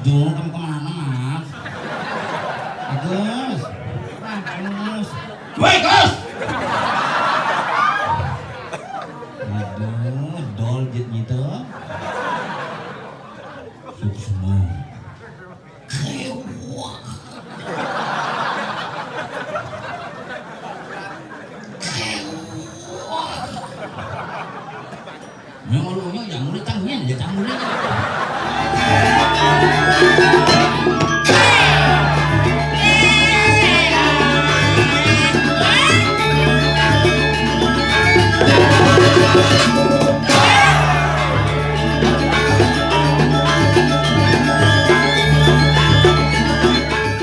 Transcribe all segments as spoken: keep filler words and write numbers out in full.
Jung, kamu kemana, Mas? Agus. Agus. Woi, Gus. Aduh, dol jit gitu. Suksma. Kewak. Kewak. Yang ngomongnya yang mulai tangian ya, yang mulai.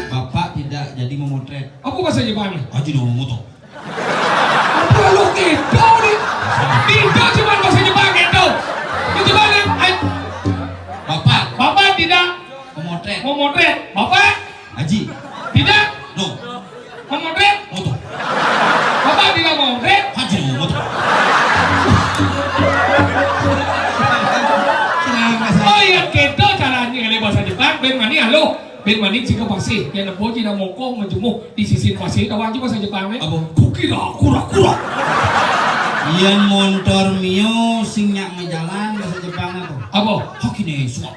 Bapak tidak jadi memotret. Apa bahasa Jepangnya? Aji dong, moto. Apa lu gitu nih? Tidak cuma bahasa Jepang gitu. Itu banget. Ai. Bapak. Bapak tidak memotret. Memotret. Bapak Haji. Tidak. No. Memotret. Moto. Bapak tidak memotret. Haji no moto. Oh iya, gitu caranya ini bahasa Jepang. Ben mani, halo. Ben mani, jika pasih. Yang nebo jina moko menjemuh di sisi pasih. Tahu aja bahasa Jepang nih. Apa? Kukira, kura-kura. Yang montor mio sing nyak ngejalan bahasa Jepang apa? Apa? Hakine suap.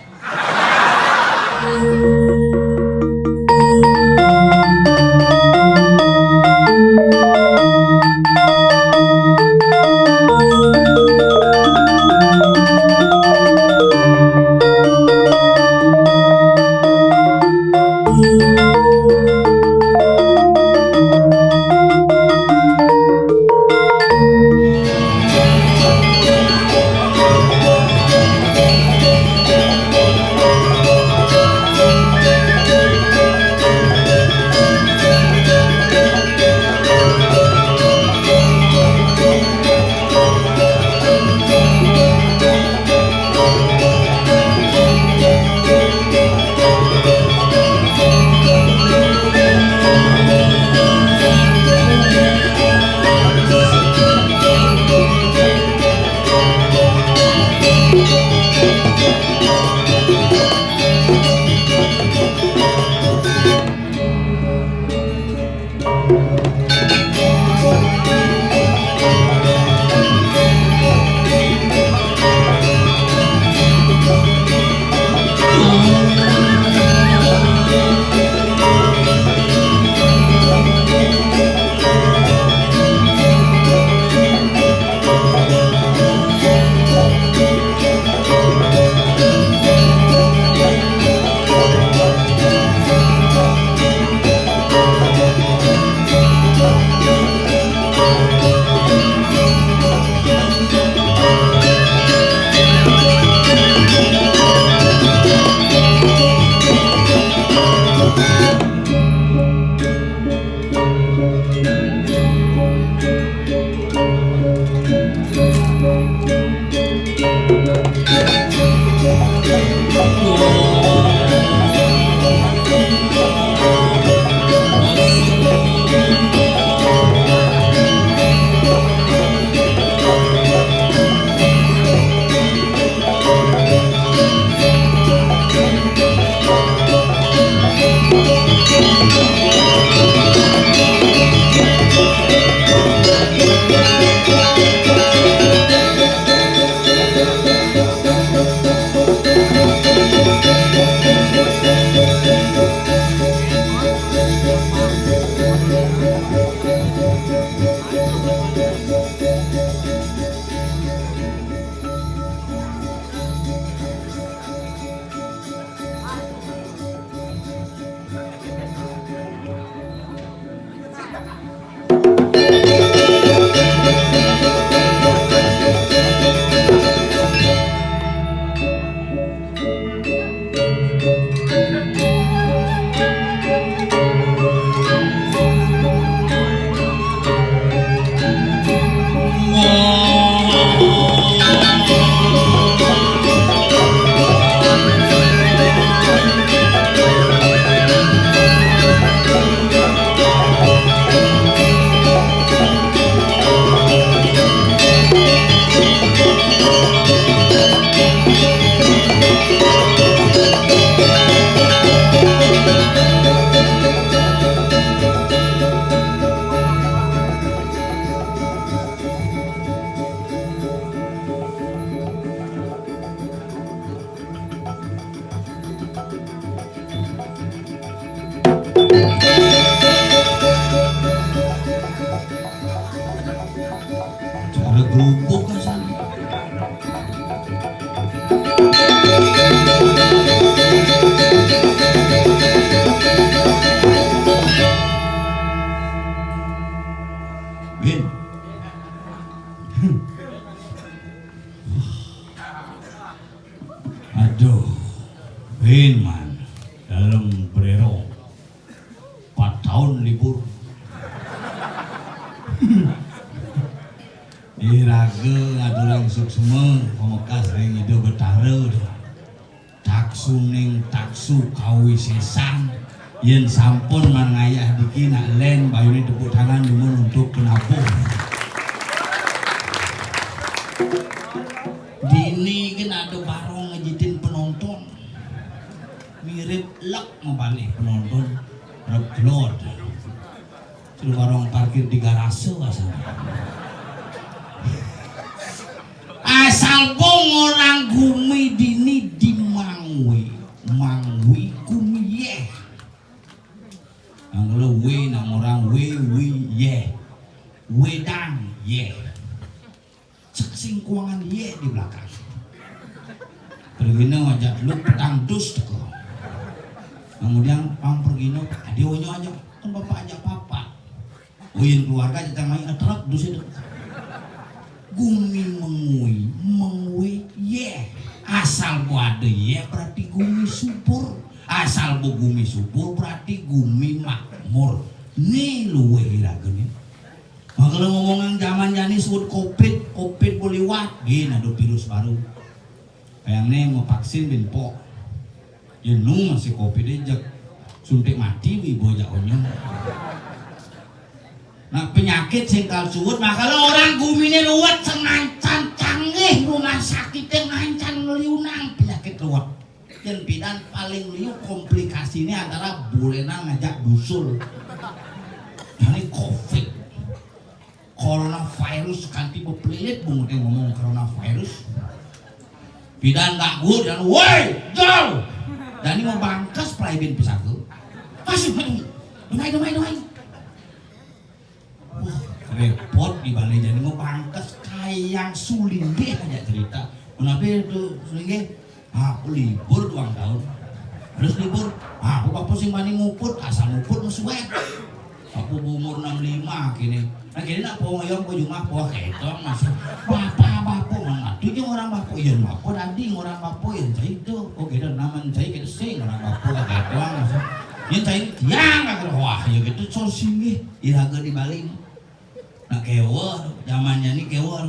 Rubuk ka sana. Bin. Aduh, Bin man, dalam berero, empat tahun libur. Iraga ngaturang suksma, pamekas ring Ida Betara. Taksuning taksu kawisésan, yén sampun man ngayah diki nak lén, bayuné tepuk tangan dumun untuk penabuh. Dini kan ada barong ngejitin penonton. Mirip lek mabalih penonton. Reblod. Suruh barong parkir di garase asalnya. Asal bong orang gumi dini di mangwi. Mangwi gumi yéh. Angkala wi nang orang wi wi yéh. Wedang yéh. Cek sing kuangan yéh di belakang. Pergina ngajak lu petang dus teko. Kemudian pang pergina, "Adi onyo aja, kan bapak ajak papa." Uyin keluarga jatang main truk dus itu. Gumi mengui, mengui yéh. Asal bo ada yéh berarti gumi subur. Asal bo gumi subur berarti gumi makmur. Né luwih iraga né. Mangkala ngomongang jaman jani sebut covid, covid bo liwat, gin ada virus baru. Kayang né mau vaksin bin pok. Ya nu masih covid aja. Suntik mati wi bo jak onyo. Nah, penyakit sing kal suwut, mangkala orang guminé ruwet, sing ngancan canggih rumah sakitnya ngancan ngeliunang penyakit ruwet. Yén pidan paling liu komplikasiné antara bulénan ngajak busul. Jani covid. Coronavirus kanti bepelilit bunguté ngomong coronavirus. Pidan nggak gue dan woi, jauh. Jani mau bangkes pelaibin pisaku. Masuk, masuk. Demai, demai, demai. Wah, repot di balé jani mau bangkes kayang sulinggih aja cerita. Kenapa itu sulinggih? Aku libur doang tahun. Terus libur, aku bapak sing bani muput, asal muput mesuet. Aku umur enam lima kini. Nah, kini nak po ngoyong po jumah po ketong masih. Bapak, bapak, mana tuh jeung orang bapak? Iya, bapak tadi orang bapak yang saya itu. Oh, gitu, nama saya gitu sing orang bapak ketong masih. Yang saya tiang kagak, wah, ya gitu, so singgih. Iraga di Bali. Nah, kéwéh, jaman jani kéwéh.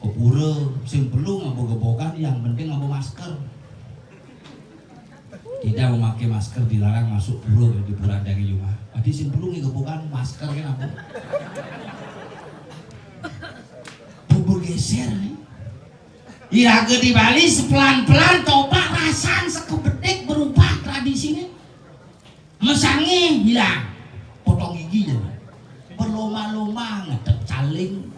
Ke pura, sing perlu ngaba gebogan, yang penting ngaba masker. Tidak memakai masker dilarang masuk pura, di pura dari rumah. Berarti sing perlu ngaba gebogan, masker kan apa? Bergeser nih. Iraga di Bali sepelan-pelan tobat rasan sekebedik berubah tradisinya. Mesangé hilang, potong gigi jani. Berlomba-lomba ngetep caling.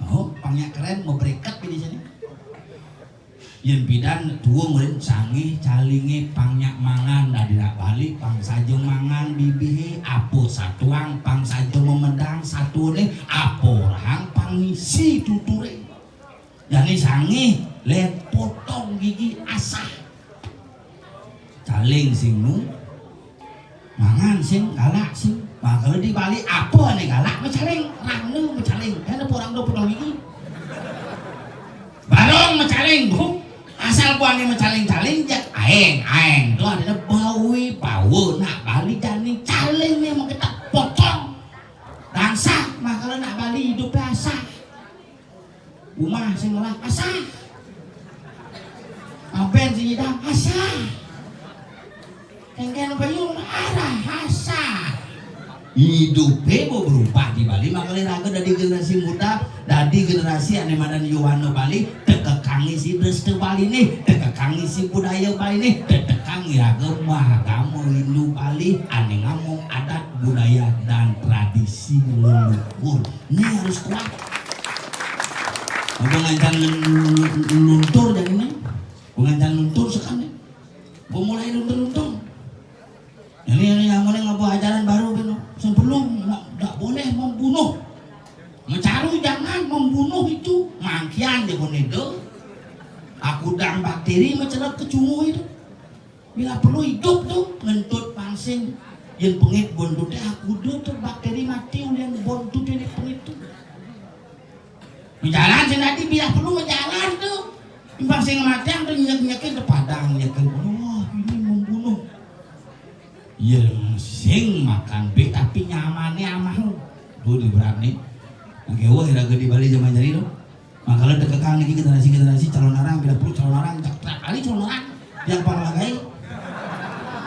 Oh, pang nyak kerén, mebreket di sini. Yén pidan tua murid sangé calingé pang nyak mangan, dadi nak Bali pang saja mangan bibihé, apa satuang pang saja memedang satuané, apa rahang pang ngisi tuturé. Jani sangé lén potong gigi asah. Caling sing nu, mangan sing, galak sing. Nah, kalau di Bali apa nih galak mecaling, rangna mecaling. Kan ada orang tuh potong gigi. Barong mecaling, bu. Asal buahnya mecaling-caling, jak aeng, aeng. Tuh ada bawi, bawa, nak Bali jani caling nih mau kita potong. Rangsah, mah kalau nak Bali hidup asah. Umah sing ngelah asah. Aben sing nyidang asah. Kéngkén payung arah asah. Hidupé mau berubah di Bali, makanya raga dari generasi muda, dari generasi ané madan Yowana Bali, tekekangi si dresta Bali nih, tekekangi si budaya Bali nih, tekekangi raga agama Hindu Bali, ané ngamong adat budaya dan tradisi leluhur. Ini harus kuat. Udah ngancan luntur dan ini. Pengancan luntur sekali. Pemulai luntur-luntur. Ini, ini yang mulai ngabuah ajaran baru, beno. Sebelum nggak boleh membunuh. Mecaru jangan membunuh itu. Bila perlu idup tuh ngentut pangsing. Yén pengit bontuté, ah, kudu tuh bakteri mati ulian bontuté di pengit tuh. Jalan sing tadi bila perlu jalan tuh. Pangsing mati tuh nyek-nyekin tuh padang nyekin. Wah, ini membunuh. Yén sing makan bé tapi nyamané amah lu. Tuh di berat nih. Nah, kéwéh iraga di Bali zaman jari tuh. Makanya tekekang niki generasi-generasi calon arang, bila perlu calon arang, cak trak kali calon arang. Yang panglagai.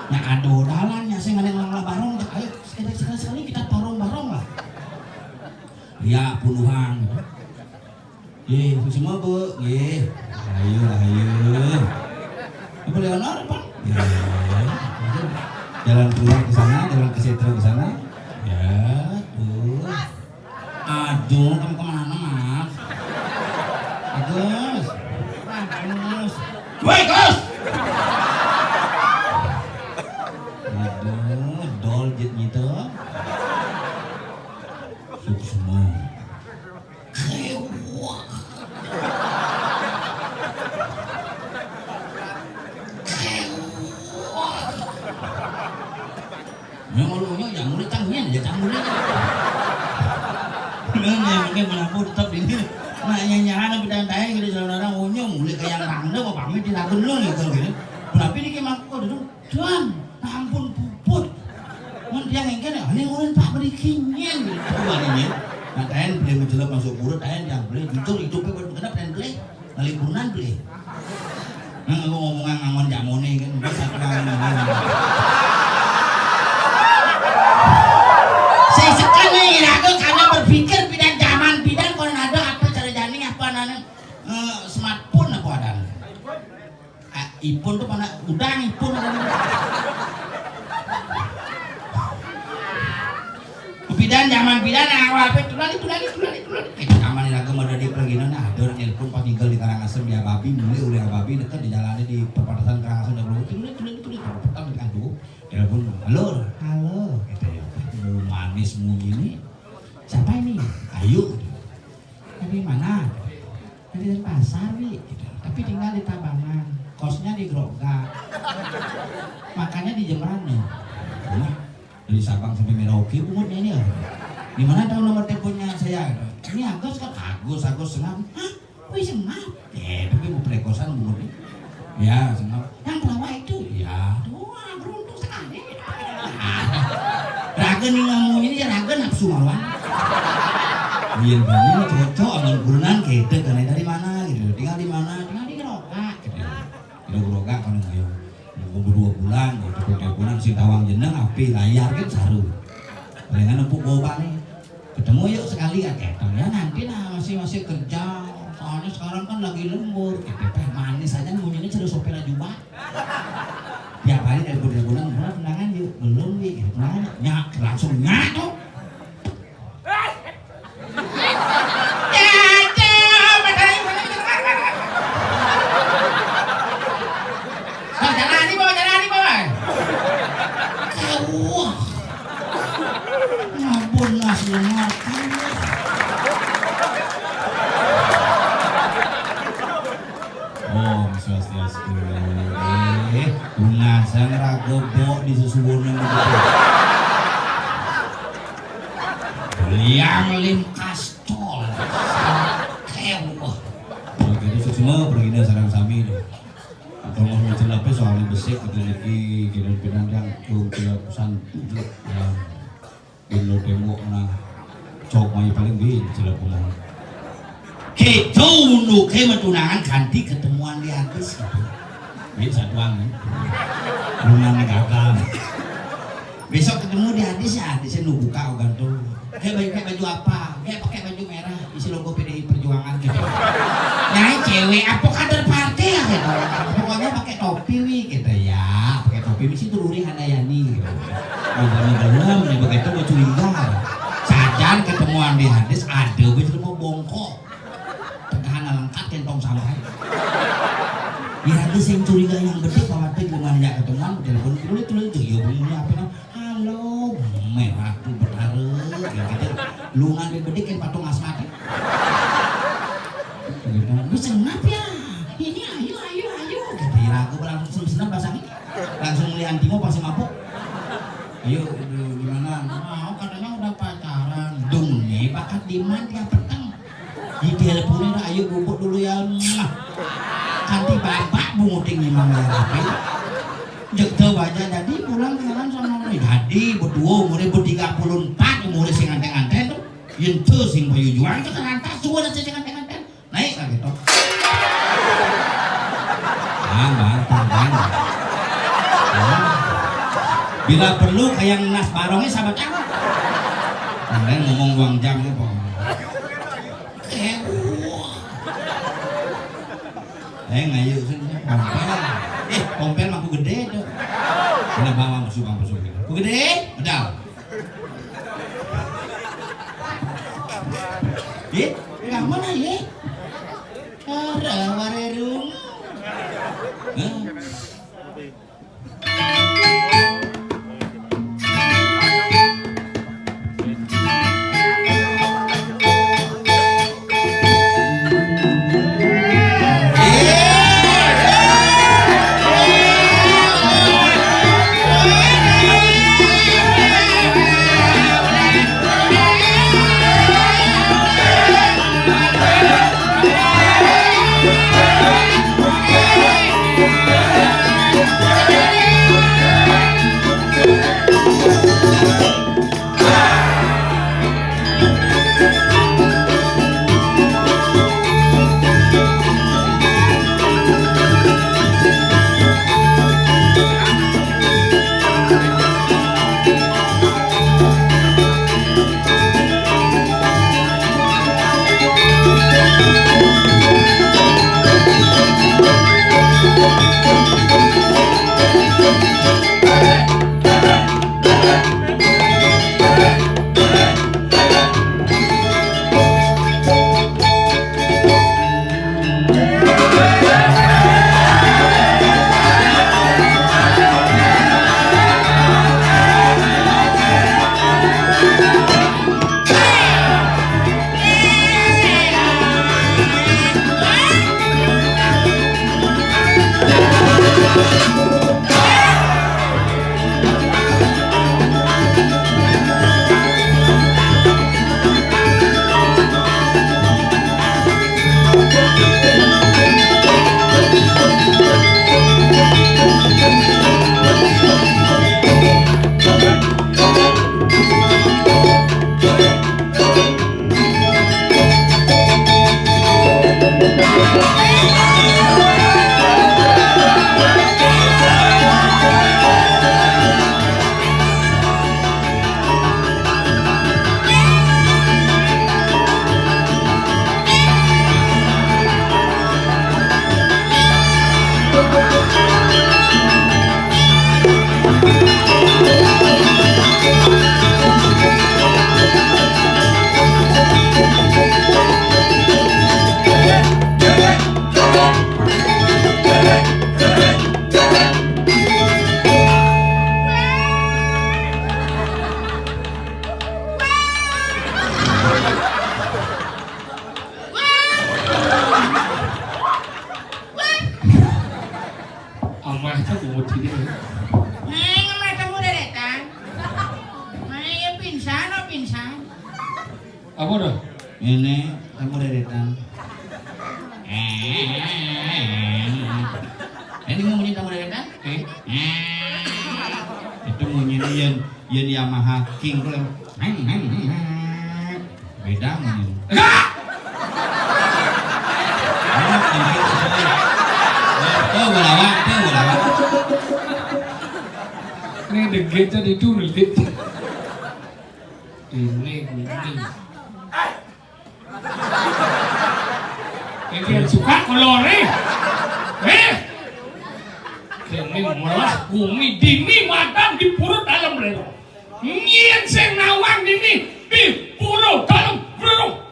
Nya ada dalan, nya sing ada ngelola barong, cak ayo sekali, sekali, sekali kita parong barong lah. Ya, puluhan. Ye, semua bu, ye. Ayo, ayo. Apa Leonor apa? Ya, ya. Jalan keluar ke sana, jalan ke Setra ke sana. Ya, tuh. Aduh, kamu kemana, Mas? Agus. Agus. Woi, Gus! Aduh, dol jit gitu. Suksma. Kewak. Kewak. Yang mau lu yang mulai tangian ya, tangian. Nah, yang mungkin menampung tetap ini. Nah, yang nyahan apa dan tayang gitu, saudara, unyung, mulai ke yang tangga, apa pamit di lagu lu gitu, gitu. Tapi ini kayak mangkuk gitu. Tuan, ampun puput. Mun tiang engkén, "Ini ulun Pak mriki nyén," gitu. Tuan ini. Nah, taén beli menjelep masuk pura, taén yang beli jujur hidupnya buat kenapa taén beli. Ngalipunan beli. Nah, aku ngomongan ngangon jamone kan, udah satu ngangon. Saya sekarang nih, aku karena berpikir bidan zaman bidan kalau ada apa cara jani apa nana eh, smartphone apa ada. Ah, ipun tuh mana udang ipun kan. Bidan zaman bidan awal apa tulali tulali tulali tulali. Eh, zaman iraga mah dari perginan ada orang nelpon pas tinggal di Karangasem di Ababi, mulai oleh Ababi dekat di jalannya di perbatasan Karangasem dan Luwu. Tulali tulali tulali tulali. Pertama dengan tuh telepon, "Halo, halo," gitu ya. Mau manis munyi nih. "Siapa ini?" "Ayu." "Dari mana?" "Dari Denpasar, Wi," gitu. "Tapi tinggal di Tabanan. Kosnya di Grogak." "Makannya di Jembrana." Wah, dari Sabang sampai Merauke pungutannya ini ya. "Di mana tahu nomor teleponnya saya?" "Ini Agus kan?" "Agus, Agus Sengam." "Hah? Wih, Sengam?" "Eh, tapi mau pelekosan pungut nih." "Ya, Sengam." "Yang pelawak itu?" "Ya." "Wah, beruntung sekali." Raga nih ngomong ini ya, raga nafsu mawon. Iya, kami mah cocok amun kurenan kita, karena dari mana gitu. "Tinggal di mana?" "Tinggal di Grogak," gitu. "Di Grogak kan ayo. Nunggu dua bulan, gitu, dua bulan si tawang jeneng, api layar kan saru. Palingan empuk gobang nih. "Ketemu yuk sekali," ya, ketemu. "Ya, nanti lah, masih, masih kerja. Soalnya sekarang kan lagi lembur." Gitu, teh manis aja munyinya cerita sopir aja, Pak. Tiap hari telepon-teleponan, "Pernah tunangan yuk?" "Belum, Wi." "Gitu, tunangan." Nyak, langsung nyak tuh. Bawa jalan nih, bawa jalan nih, bawa. Kawah. Ngabun nasi makan. Om Swastiastu. Eh, bunga sang raga bok di susuwun yang begitu. Liang lim kastol. Kewah. Begitu semua pergi sarang sami tuh. Atau mau mencelapnya soalnya besik, betul lagi, gini pinang yang tuh, tuh, pesan, tuh, ya. Dino tembok nah. Cok mai paling di jelek kumaha. Kéto unduké mah tunangan ganti ketemuan di hadis gitu. Ini satuan nih. Lungan gagal. Besok ketemu di hadis ya, hadisnya nu buka ogan tuh. Kayak baju, kayak baju apa? Kayak pakai baju merah, isi logo P D I Perjuangan gitu. Nyai cewek apa kader partai ya gitu. Pokoknya pakai topi wi gitu ya, pakai topi misi tuh Ruri Handayani gitu. Udah dalam nih begitu gue curiga. Sajan ketemuan di hadis ada gue cuma bongkok. Tegahan lengkap kentong sampai. Ya ada sing curiga yang bedik bahwa teh gimana ya ketemuan telepon tulis tulis tuh ya bunyinya apa nah? "Halo, merah tuh betara," kayak gitu. Lu ngambil bedik kan patung asmat ya. Gitu. "Lu senap ya? Ini ayo ayo ayo," gitu ya. Aku langsung senap pasang ini. Lian Timo pasti mabuk. Ayo, gimana? Mau katanya udah pacaran. Dung nih bakat di mana dia petang? Di teleponnya udah, "Ayo bubuk dulu ya." Nah, kanti babak bunguting imam ya rapi. Jek teu baja jadi pulang kenalan sama orang. Jadi berdua umurnya bertiga puluh empat, umurnya sing nganten-nganten tuh. Yen teu sing payu juang ke lantas suara sing nganten-nganten. Naik lagi toh. Bang, bang, bang, bang. Bang. Bila perlu kayak nas barongnya sahabat apa? Kemarin ngomong uang jamnya, Bang. Eh, wah. Eh, ngayu sih, pompel. Eh, pompel mah aku gede tuh. Udah bawa musuh, bang, musuh. Aku gede, udah. Ye, kamu lah ye. Ora warerung. Hah? Amah téh bungut sini. Neng, amah temu deretan. Mana ya pingsan, oh pingsan. Apa dah? Ini temu deretan. Ini ngomongin temu deretan? Eh? Itu bunyinya yang Yén Yamaha King tuh lem. Beda mungkin. Enggak. Tuh, gua lawan, tuh, gua lawan. Ini degit tadi tuh, degit. Ini, ini. Ini suka kolor, eh. Eh. Ini malah bumi dini madam di purut dalam lero. Nyén sing nawang dini di purut dalam lero.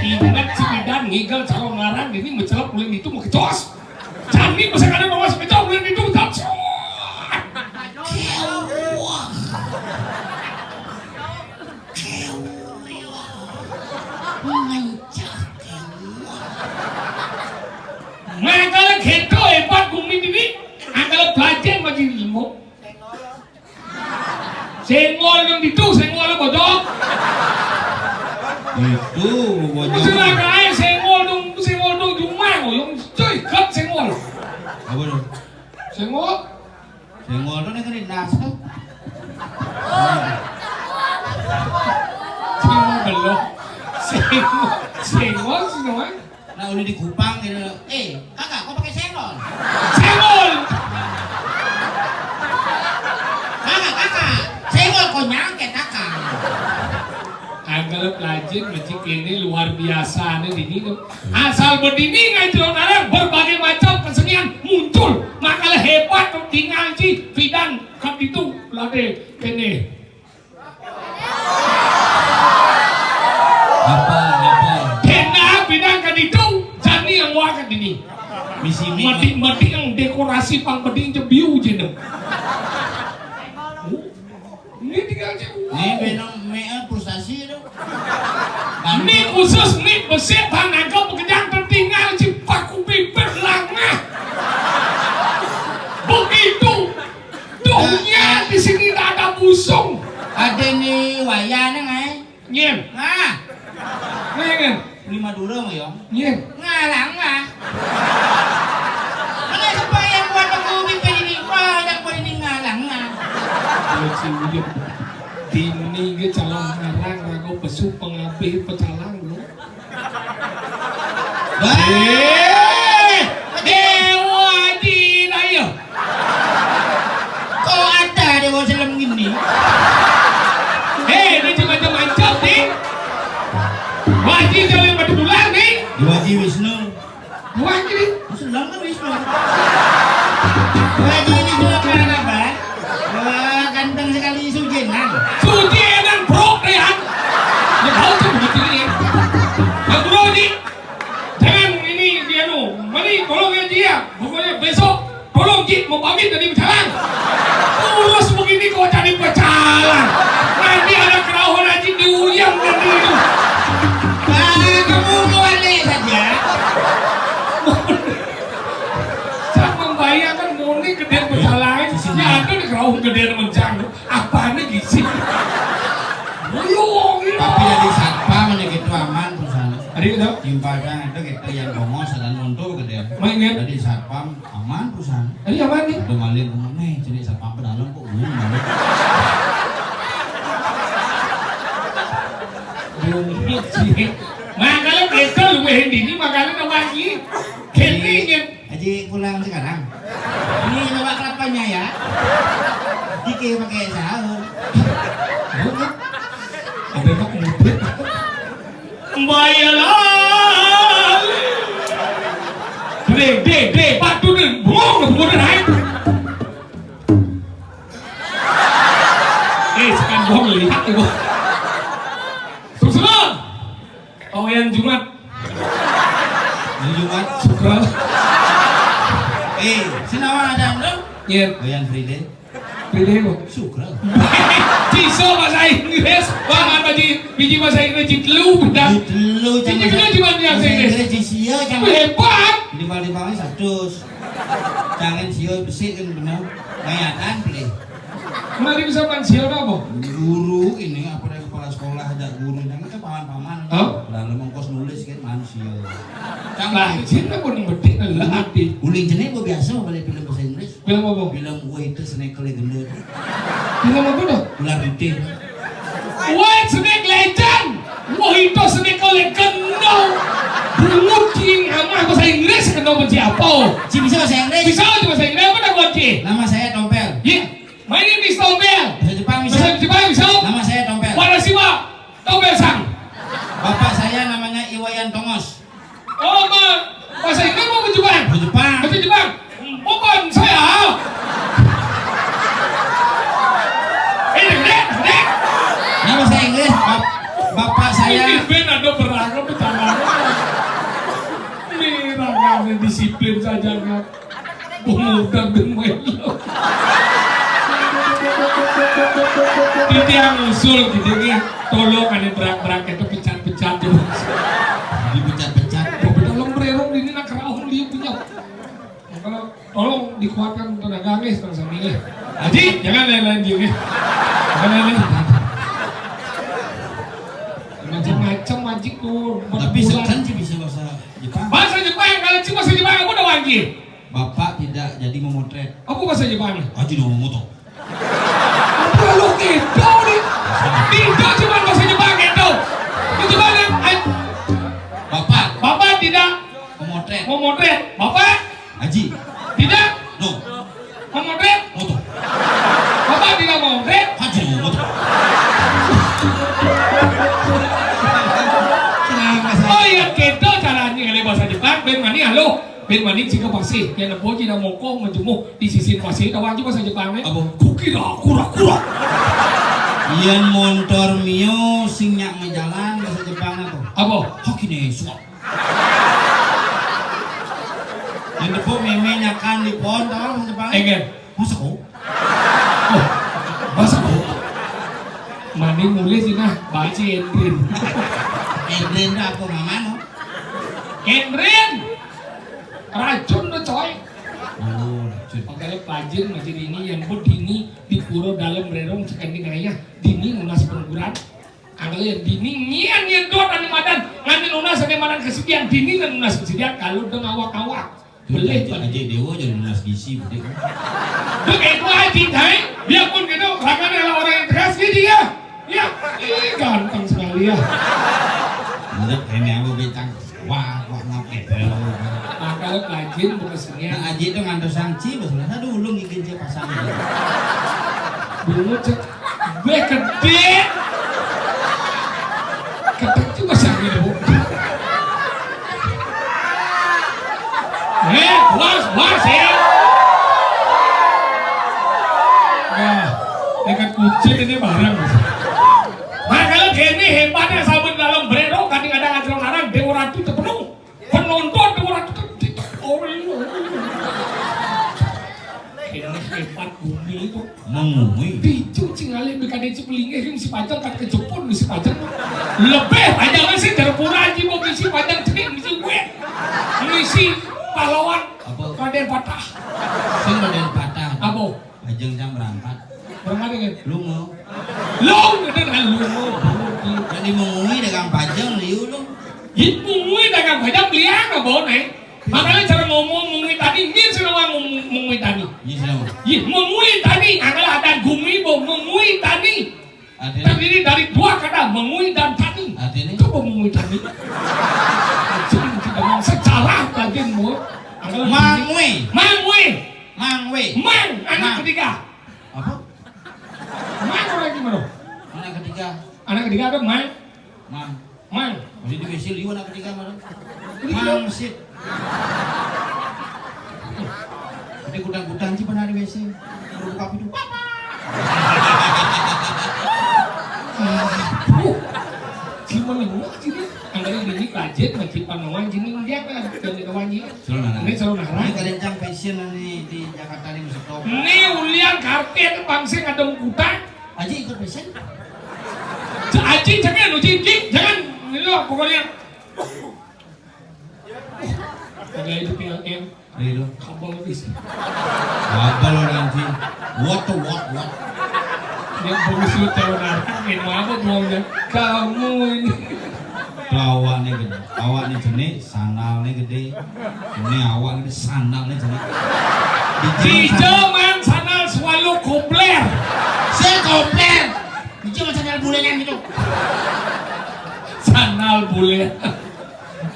Ingat si Idan ngigel calon larang dini mencelok ulin itu mau kecos. Jani masa kada bawa sepeda ulin itu tak. Kewah. Kewah. Mengancam. Kéto hébat gumi dini, angkara bajing bajing limo. Senggol dong ditu, senggol bojok. Itu bojok. Celaka ae senggol dong, senggol dong cuma yang cuy, kat senggol. Apa tuh? Senggol. Senggol tuh nih kena nas tuh. Senggol belum. Senggol, senggol sih namanya. Nah, udah di Kupang gitu. Eh, kakak, kok pakai senggol? Senggol. Kakak, kakak, senggol kok nyangket kakak. Angkara bajing bajing ini luar biasa nih dini tuh. Asal bedini ngajero nalar berbagai macam kesenian muncul. Makalah hébat tuh tinggal si Pidan kep itu lade kéné. Apa, apa? Kéné Pidan kan itu jani yang wakat ini. Misi mi. Mati-mati yang dekorasi pang beding cebiu jene. Ini tinggal sih. Ini benang mea frustasi itu. Ini khusus nih besi tanah kau pekerjaan tertinggal si paku bibir langah. Begitu. Duhnya di sini tak ada busung. Ada nih wayahnya ngai. Nyen. Nah. Ngen. Lima dura mah yong. Nyen. Ngalang ah. Mana supaya buat aku pimpin ini banyak buat ini ngalang ah. Kalau si Udin, dini ge calon ngarang ragu besu pengabih pecalang lu. Wah. Eh, Dewa Haji Raya. Kok ada Dewa Selem gini? Hei, ini cuma macam nih. Wajib jalan batu bulan nih. Dewa Haji Wisnu. Dewa Haji nih. Selem kan Wisnu. Dewa Haji ini juga apa? Wah, ganteng sekali sujenan. Sujenan, bro, ya. Ya, kau tuh begitu ya. Bang Bro, Ji. Jangan ini dia nu. Mari tolong ya, Ji, ya. Pokoknya besok tolong, Ji, mau pamit dari Becalang. Urus begini kok jadi Becalang. Nanti ada kerauhan Haji diuyang nanti itu. Ah, kamu kembali saja. Saya membayangkan muni gedé Becalang. Ya, ada di kerauhan gedé mencang. Apane gisi? Luyung, iya. Tapi dari satpam ini gitu aman perusahaan. Ada gitu? Timpal itu gitu yang bongos dan muntul gitu ya. Main ya? Dari satpam aman perusahaan. Ada aman nih? Ada maling kemana nih? Jadi satpam pedalem kok bunyi maling. Bunyi sih. Makanya kita lu ini makanya lagi. Kene Haji pulang sekarang. Ini bawa kelapanya ya. Dike pakai sahur. Ada kok ngupit. Mbayalah. Dek, dek, dek, patu dek. Bung, bung, dek. Eh, sekarang gua melihat ibu. Terus terang. Pawean Jumat. Hari Jumat. Sukra. Eh, sinawa ada anu? Iya. Goyan Friday. Friday kok. Sukra. Bisa bahasa Inggris. Wah, apa di biji bahasa Inggris di telu bedak. Di telu. Di telu cuma bahasa Inggris. Inggris di sia cuma. Hebat. Di bawah di bawah satu. Jangan sio besik kan benar. Bayangkan pilih. Mari bisa kan sio apa? Guru ini apa dari kepala sekolah aja guru jangan ke paman-paman. Hah? Lalu mengkos nulis kan manusia. Lah, cinta pun betik lah hati. Uling jenis gua biasa balik film bahasa Inggris. Film apa? Film Wah itu Snake Legend. Film apa dah? Ular putih. Wah, Snake Legend. Wah, itu Snake Legend. No. Bungut king amah bahasa Inggris kena benci apa? Si bisa bahasa Inggris? Bisa aja bahasa Inggris apa dah buat ki? Nama saya Tompel. Iya. My name is Tompel. Bahasa Jepang bisa? Bahasa Jepang bisa? Nama saya Tompel. Watashi wa Tompel sang. Bapak saya namanya Iwayan Tongos. Oh, ma, bahasa Inggris mau ke Jepang? Ke Jepang. Bahasa Jepang. Bukan saya. Eh, dek, dek. Nah, bahasa Inggris, bap- bapak saya. Ini ben ada beragam bercanda. Ini ragam disiplin saja kan. Pemuda ben melo. Titiang usul gitu nih, tolong ada berak-berak itu pecat-pecat tuh. Dipecat-pecat. Tolong bererong ini nak kerahung dia punya. Kuatkan tenaga nih, Bang Sami nih. Aji, jangan lain-lain dia nih. Jangan lain-lain. Macam-macam Aji tuh. Tapi sekan sih bisa bahasa Jepang. Bahasa Jepang, kalau cuma bahasa Jepang, aku udah wajib. Bapak tidak jadi memotret. Apa bahasa Jepang? Aji no moto. Apa lu gitu nih? Tidak cuma bahasa Jepang gitu. Itu banyak. Bapak. Bapak tidak memotret. Memotret. Bapak Aji. Tidak. No. Memotret. Moto. Bapak tidak memotret. Aji no moto. Oh iya, gitu caranya kalau bahasa Jepang. Ben mani, halo. Ben mani, jika pasih. Yang nepo, jika moko, menjemuh di sisi pasih. Tahu aja bahasa Jepangnya? Apa? Kukira, kura-kura. Yang montor mio, sing nyak majalan, bahasa Jepangnya apa? Apa? Hakine, suap. Yang tepuk meme nyakan di pohon, tahu bahasa Jepang? Enggak. Masa kok? Oh, masa kok? Mani mulai sih nah, baca Endrin. Endrin dah apa mama no? Endrin! Racun tuh coy. Oh, racun. Makanya pajin macam ini yang pun dini di pura dalam rerong sekanding ayah. Dini nunas pengguran. Angkal ya dini nyian nyian dot ane madan. Ngane nunas ane madan kesedihan. Dini ngan nunas kesedihan kalau deng awak-awak. Boleh, aja, Pak. Aja dewa jadi nunas gisi, betul. Begitu aja, Dai. Biarpun gitu, bahkan kalau orang yang tegas gitu ya. Ya, ih, ganteng sekali ya. Bener, ini aku bintang. Wah, wah, ngapain? Nah, kalau rajin, bukan senian. Nah, aja itu ngantos sangci, bos. Nah, dulu ngigin dia pasang. Dulu cek, gue gede. Gede juga sih gitu. Eh, was, was ya. Nah, dekat kucing ini barang. Nah, kalau gini hebatnya sabun dalam brero, kadang ada ngajrong arang, Dewa Ratu terpenuh. Penonton Dewa Ratu terpenuh. Oh, iya. Ini hebat bumi itu. Mengui. Bicung sing alih B K D Cibelinge sing misi pajang kan kejepun misi pajang. Lebih pajang sih dari pura aja mau misi pajang cenik misi gue. Misi pahlawan. Apa? Raden Patah. Sing Raden Patah. Apa? Pajang jam berangkat. Berangkat kan? Lu mau? Lu, udah kan lu mau. Jadi mengui dagang pajang liu lu. Ih, mengui dagang pajang beli apa, Bon, eh? Makanya cara ngomong mengui tadi, ini sih ngomong mengui tadi. Ini sih ngomong. Ih, mengui tadi, angkal ada gumi, Bon, mengui tadi. Artinya? Terdiri dari dua kata, mengui dan tani. Artinya? Coba mengui tani. Jadi dengan sejarah tadi, Bon. Angkal mangui. Mangui. Mangui. Mang, anak ketiga. Apa? Mang orang gimana? Anak ketiga. Anak ketiga apa, Mang? Mang. Mang. Jadi di Mesir liu anak ketiga mana? Mang Sid. Jadi gudang-gudang sih pernah di Mesir. Baru buka pintu, papa. Gimana gua sih dia? Angkal ini kajet, masih panawan, gini dia kan, jadi kawannya. Selalu nara. Ini selalu nara. Ini kalian cang fashion ini di Jakarta ini mesti top. Ini ulian karpet bangsa ada kuda. Aji ikut fashion? Aji jangan, Uji, Ji, jangan. Ini loh, pokoknya. Ada itu P L M. Real. Kabel bisa. Kabel orang Ji. What the what, what? Yang bagus lu tahu narkam, main apa bohongnya? Kamu ini. Tuh awak nih gede. Awak nih jenis, sandal nih gede. Ini awak nih sandal nih jenis. Di jaman sandal selalu kopler. Saya kopler. Di jaman sandal bulenan gitu. Sandal bulenan.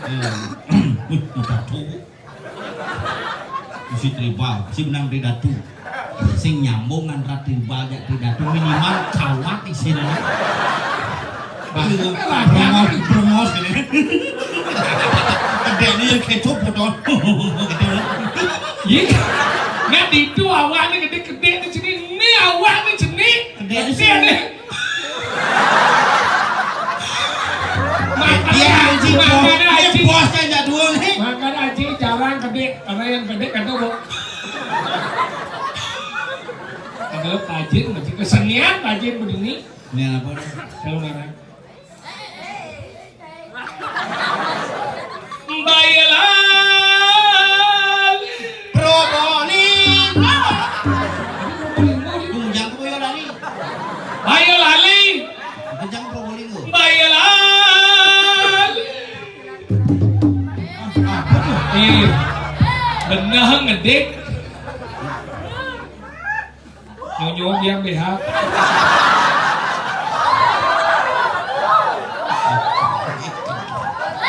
Iya. Udah tuh. Isi tribal, si benang Tridatu. Sing nyambung antara tribal jak Tridatu minimal cawat isine. Brengos, brengos ini. Gede ini yang kecup betul. Gede. Iya. Nggak itu awalnya gede-gede di sini. Ini awalnya sini. Gede di sini. Makanya Aji, makanya Aji. Bosnya jadul nih. Makanya Aji jarang gede, karena yang gede kan tuh, Bu. Kalau rajin, masih kesenian rajin begini. Ini apa? Kalau ngarang. Bayalan. Probolinggo. Nih, beneh ngedik. Nyonyo biang B H.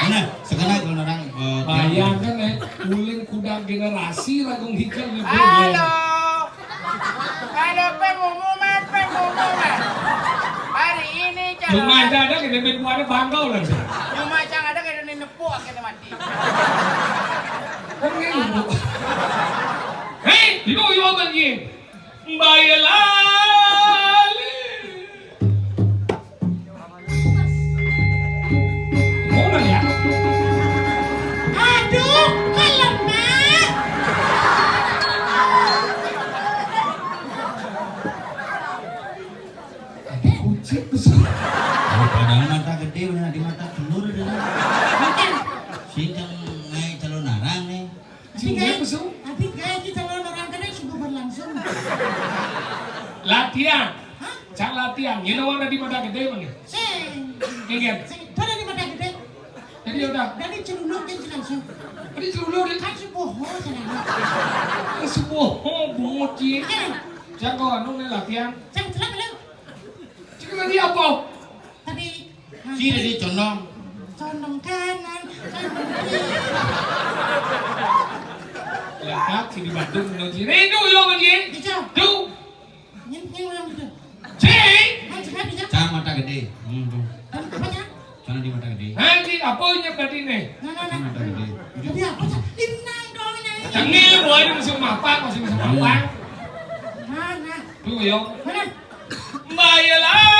Nah, sekarang kalau orang, eh, bayangkan, eh, uling kudang generasi lagung hikal ngedik. Halo. Halo, pengumuman, pengumuman. Hari ini calon. Cuma ada, ada kita main buahnya bangkau lah. Cuma yang ada kita nepuk kita mati. Kan kayak gitu. Hei, you know you all bang ye. Mbaye lali. Mau nanya? Aduh, kelemak. Ada kucing tuh. Oh, padahal mata gede, bener di mata telur dia. Sing naik calon narang nih. Tapi kayak, tapi kayak kita lawan orang kena sudah berlangsung. Latihan. Hah? Cak latihan. Ini orang tadi mata gede mana? Sing. Ini kan? Sing. Pada di mata gede. Jadi udah. Dari celuluk kan langsung. Tadi celuluk dia. Kan subuh ho sana. Subuh ho bungut ji. Jangan kau anu nih latihan. Sing celak lu. Cik tadi apa? Tadi. Sini di condong. Condong kanan, condong kiri. Lekat sini Bandung, no, sini. Rindu yo, Bang, ye. Bisa. Tuh. Nying, nying, yang gitu. Cik. Kan sudah bisa. Cang mata gede. Hmm, tuh. Kan apa ya? Cang di mata gede. Nanti apa nya berarti nih? Nah, nah, nah. Cang mata gede. Jadi apa sih? Inang dong, inang. Tengil, boy, ini musim apa? Masih musim apa? Mana? Tuh, yo. Mana? Mbak Yela.